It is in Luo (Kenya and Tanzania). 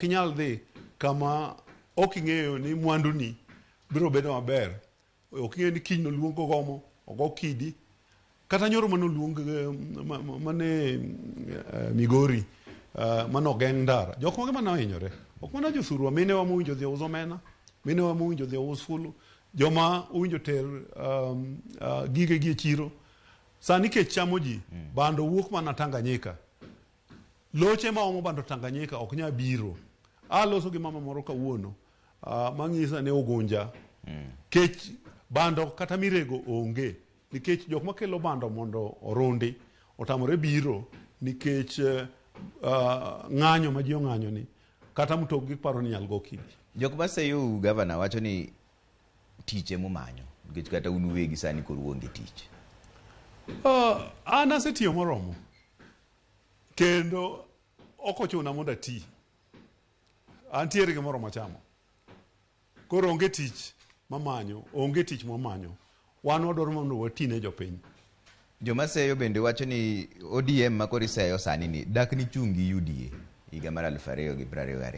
Inyal dhi kama ok ing'eyo ni mwanduni biro bedo maber. Ok ing'eyo ni kiny noluong gogomo, ogo kidi. Kata nyoro mane oluong mane Migori mane ogeng' ndara. Jok mage mane ohinyore. Ok mana jothurwa, minewa mowinjo dhi us omena, minewa mowinjo dhi us fulu, joma owinjo ter gigegi e chiro. Sani kech chamo ji, bando wuok mana Tanganyika. Loche ma omo bando Tanganyika ok nyal biro. Aloso gi mama moro kawuono mang'isa ni Ugunja kech bando kata mirego onge nikech jok makelo bando mondo orundi otamore biro nikech ng'anyo ma ji ong'anyo ni kata mtokgi paro ni nyal go kidi. Jok ma seyou gavana wacho ni tich emumanyo nikech kata un uwegi sani koro uonge tich. An asetiyo moromo kendo ok ochuna mondo ati. Antiere gi moro machamo. Koro onge tich mamanyo, onge tich mamanyo. Wan wadwaro mondo wati ne jopiny. Joma seyo bende wacho ni ODM ma koro iseyo sani ni dak ni chung' gi UDA higa mar 2022.